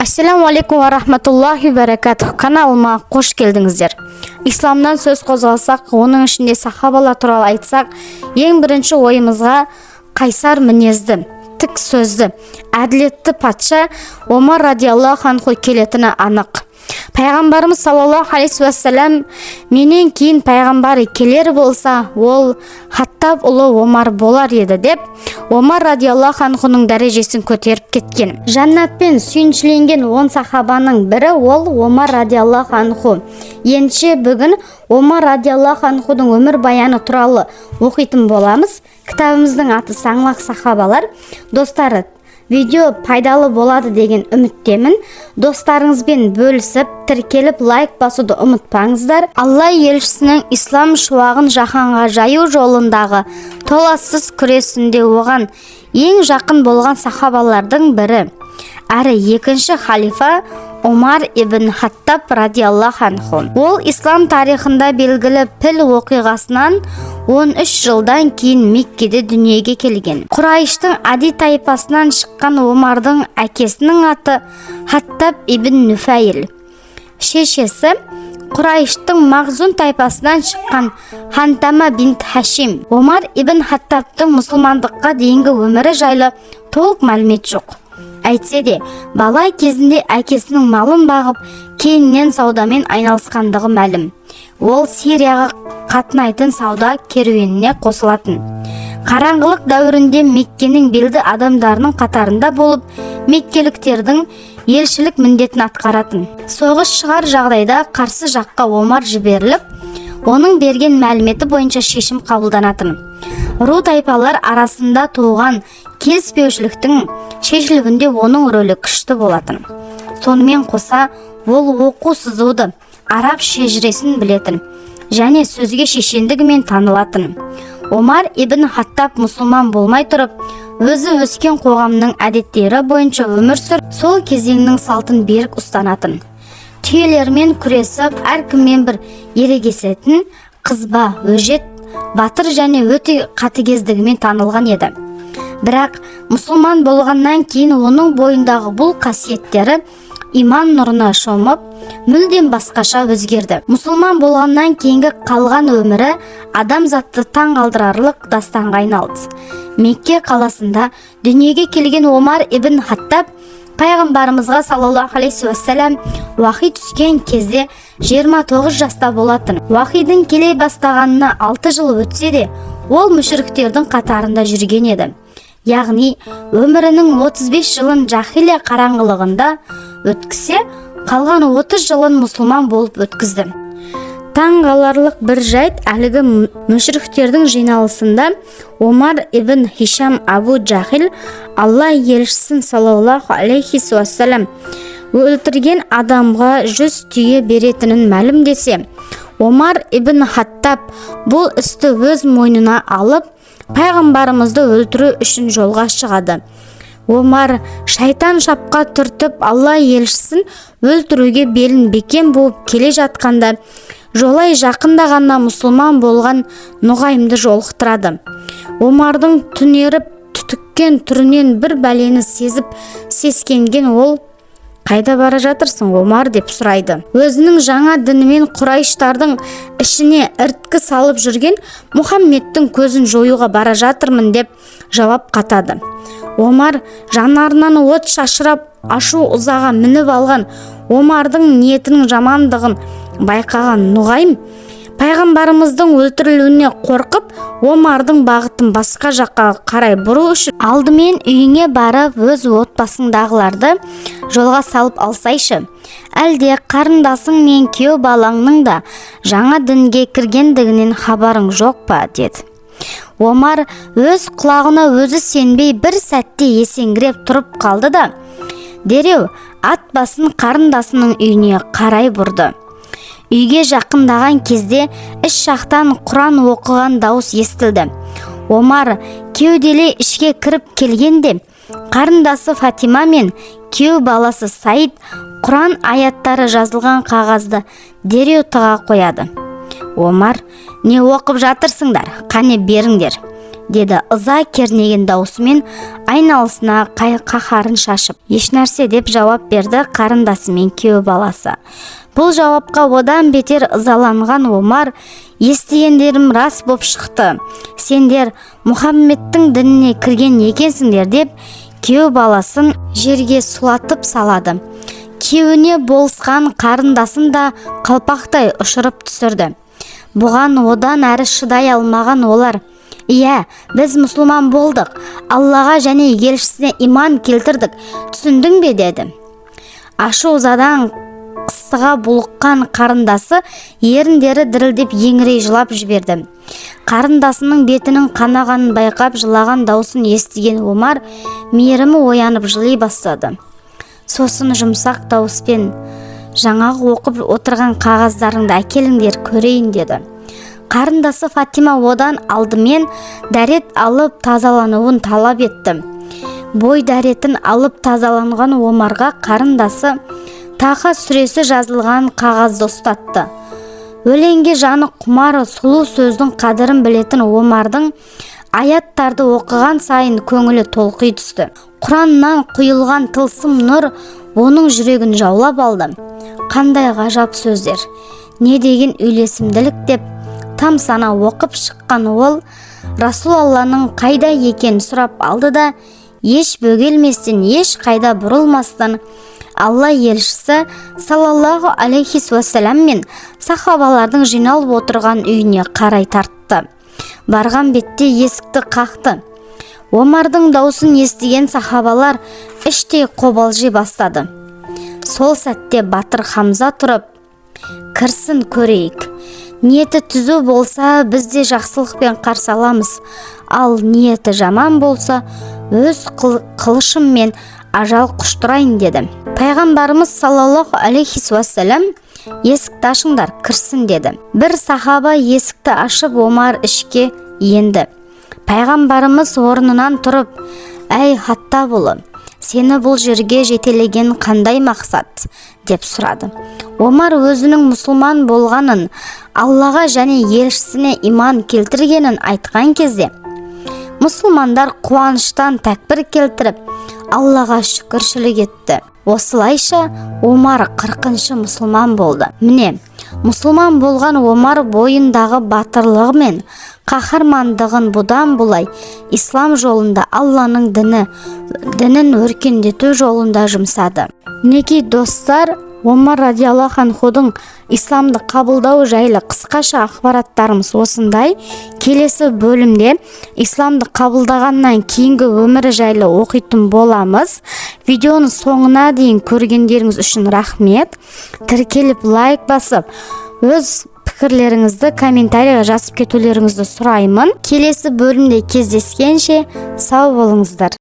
Ассаламу алейкум ва рахматуллахи баракатух. Каналыма қош келдіңіздер. Исламнан сөз қозғалсақ, оның ішінде сахабалар туралы айтсақ, ең бірінші ойымызға қайсар мінезді, тік сөзді, әділетті патша Омар радиаллаху анху келетіні анық. Пайғамбарымыз саллаллаху алейхи уассалам менен кейін пайғамбар келер болса, ол Хаттаб ұлы Омар болар еді деп, Омар радиаллаху анхуның дәрежесін көтеріп кеткен. Жәннатпен сүйіншіленген 10 сахабаның бірі ол Омар радиаллаху анху. Ендеше бүгін Омар радиаллаху анхудың өмір баяны туралы оқитын боламыз. Кітабымыздың аты «Саңлақ сахабалар». Достары, видео пайдалы болады деген үміттемін. Достарыңызбен бөлісіп, тіркеліп, лайк басуды ұмытпаңыздар. Алла елшісінің ислам шуағын жаһанға жаю жолындағы толассыз күресінде оған ең жақын болған сахабалардың бірі, әрі екінші халифа Омар ибн Хаттаб радиаллаху анху. Ол ислам тарихында белгілі Піл оқиғасынан 13 жылдан кейін Меккеде дүниеге келген. Құрайыштың Ади тайпасынан шыққан Омардың әкесінің аты Хаттаб ибн Нүфәйл. Шешесі Құрайыштың Мағзун тайпасынан шыққан Хантама бинт Хашим. Омар ибн Хаттабтың мұсылмандыққа дейінгі өмірі жайлы толық мәлімет жоқ. Әйтсе де, бала кезінде әкесінің малын бағып, кейіннен саудамен айналысқандығы мәлім. Ол Сирияға қатынайтын сауда керуеніне қосылатын. Қараңғылық дәуірінде Меккенің белді адамдарының қатарында болып, меккеліктердің елшілік міндетін атқаратын. Соғыс шығар жағдайда қарсы жаққа Омар жіберіліп, оның берген мәліметі бойынша шешім қабылданатын. Ру тайпалар арасында туған келіспеушіліктің шешілуінде оның рөлі күшті болатын. Сонымен қоса, ол оқу сызуды, араб шежіресін білетін және сөзге шешендігімен танылатын. Омар ибн Хаттаб мұсылман болмай тұрып, өзі өскен қоғамның әдеттері бойынша өмір сүріп, сол кезеңнің салтын берік ұстанатын. Түйелермен күресіп, әркіммен бір ерегесетін қызба, өжет, батыр және өте қатыгездігімен танылған еді. Бірақ мұсылман болғаннан кейін оның бойындағы бұл қасиеттері иман нұрына шомып, мүлдем басқаша өзгерді. Мұсылман болғаннан кейінгі қалған өмірі адамзатты таңғалдырарлық дастанға айналды. Мекке қаласында дүниеге келген Омар ибн Хаттаб пайғамбарымызға саллаллаху алейхи уассалам уахи түскен кезде 29 жаста болатын. Уахидің келе бастағанына 6 жыл өтсе де, ол мүшіріктердің қатарында жүрген еді. Яғни өмірінің 35 жылын жахилия қараңғылығында өткізсе, қалған 30 жылын мұсылман болып өткізді. Таң қаларлық бір жайт, әлгі мүшіріктердің жиналысында Омар ибн Хишам Абу Джахил Алла елшісін саллаллаху алейхи уассалам өлтірген адамға 100 түйе беретінін мәлімдесе, Омар ибн Хаттаб бұл істі өз мойнына алып, пайғамбарымызды өлтіру үшін жолға шығады. Омар шайтан шапқа түртіп, Алла елшісін өлтіруге белін бекем буып келе жатқанда, жолай жақында ғана мұсылман болған Нұғаймды жолықтырады. Омардың түнеріп түтіккен түрінен бір бәлені сезіп сескенген ол: «Қайда бара жатырсың, Омар?» – деп сұрайды. «Өзінің жаңа дінімен құрайыштардың ішіне іріткі салып жүрген Мұхаммедтің көзін жоюға бара жатырмын», – деп жауап қатады. Омар жанарынан от шашырап, ашу ызаға мініп алған Омардың ниетінің жамандығын байқаған Нұғайым пайғамбарымыздың өлтірілуіне қорқып, Омардың бағытын басқа жаққа қарай бұру үшін: «Алдымен үйіңе барып, өз отбасыңдағыларды жолға салып алсайшы. Әлде қарындасың мен күйеу балаңның да жаңа дінге кіргендігінен хабарың жоқ па?» – деді. Омар өз құлағына өзі сенбей, бір сәтте есеңгіреп тұрып қалды да, дереу ат басын қарындасының үйіне қарай бұрды. Үйге жақындаған кезде іш жақтан Құран оқыған дауыс естілді. Омар кеуделей ішке кіріп келгенде, қарындасы Фатима мен күйеу баласы Саид Құран аяттары жазылған қағазды дереу тыға қояды. Омар: «Не оқып жатырсыңдар? Қане, беріңдер. Деді ыза кернеген даусымен айналасына қаһарын шашып. Ешнәрсе, деп жауап берді қарындасы мен күйеу баласы. Бұл жауапқа одан бетер ызаланған Омар: «Естігендерім рас боп шықты, сендер Мұхаммедтің дініне кірген екенсіңдер», – деп күйеу баласын жерге сұлатып салады. Күйеуіне болысқан қарындасын да қалпақтай ұшырып түсірді. Бұған одан әрі шыдай алмаған олар: «Иә, біз мұсылман болдық, Аллаға және елшісіне иман келтірдік, түсіндің бе?» – деді. Ашу ызадан қысыға булыққан қарындасы еріндері дірілдеп, еңірей жылап жіберді. Қарындасының бетінің қанағанын байқап, жылаған даусын естіген Омар мейірімі оянып, жыли бастады. Сосын жұмсақ дауыспен: «Жаңағы оқып отырған қағаздарыңды әкеліңдер, көрейін», – деді. Қарындасы Фатима одан алдымен дәрет алып тазалануын талап етті. Бой дәретін алып тазаланған Омарға қарындасы Таха сүресі жазылған қағазды ұстатты. Өлеңге жаны құмар, сұлу сөздің қадірін білетін Омардың аяттарды оқыған сайын көңілі толқи түсті. Құраннан құйылған тылсым нұр оның жүрегін жаулап алды. «Қандай ғажап сөздер, не деген үйлесімділік!» – деп тамсана оқып шыққан ол Расул Алланың қайда екенін сұрап алды да, еш бөгелместен, еш қайда бұрылмастан Алла елшісі саллаллаху алейхи уассалам мен сахабалардың жиналып отырған үйіне қарай тартты. Барған бетте есікті қақты. Омардың даусын естіген сахабалар іштей қобалжи бастады. Сол сәтте батыр Хамза тұрып: «Кірсін, көрейік. Ниеті түзу болса, біз де жақсылықпен қарсы аламыз, ал ниеті жаман болса, өз қылышыммен ажал құштырайын», – деді. Пайғамбарымыз саллаллаху алейхи уассалам: «Есікті ашыңдар, кірсін», – деді. Бір сахаба есікті ашып, Омар ішке енді. Пайғамбарымыз орнынан тұрып: «Әй, Хаттаб ұлы, сені бұл жерге жетелеген қандай мақсат?» – деп сұрады. Омар өзінің мұсылман болғанын, Аллаға және елшісіне иман келтіргенін айтқан кезде, мұсылмандар қуаныштан тәкбір келтіріп, Аллаға шүкіршілік етті. Осылайша Омар 40-шы мұсылман болды. Міне, мұсылман болған Омар бойындағы батырлығы мен қаһармандығын бұдан бұлай ислам жолында, Алланың дінін өркендету жолында жұмсады. Мінекей, достар, Омар радиаллаху анхудың исламды қабылдау жайлы қысқаша ақпараттарымыз осындай. Келесі бөлімде исламды қабылдағаннан кейінгі өмірі жайлы оқитын боламыз. Видеоны соңына дейін көргендеріңіз үшін рахмет. Тіркеліп, лайк басып, өз пікірлеріңізді комментарийға жазып кетулеріңізді сұраймын. Келесі бөлімде кездескенше сау болыңыздар.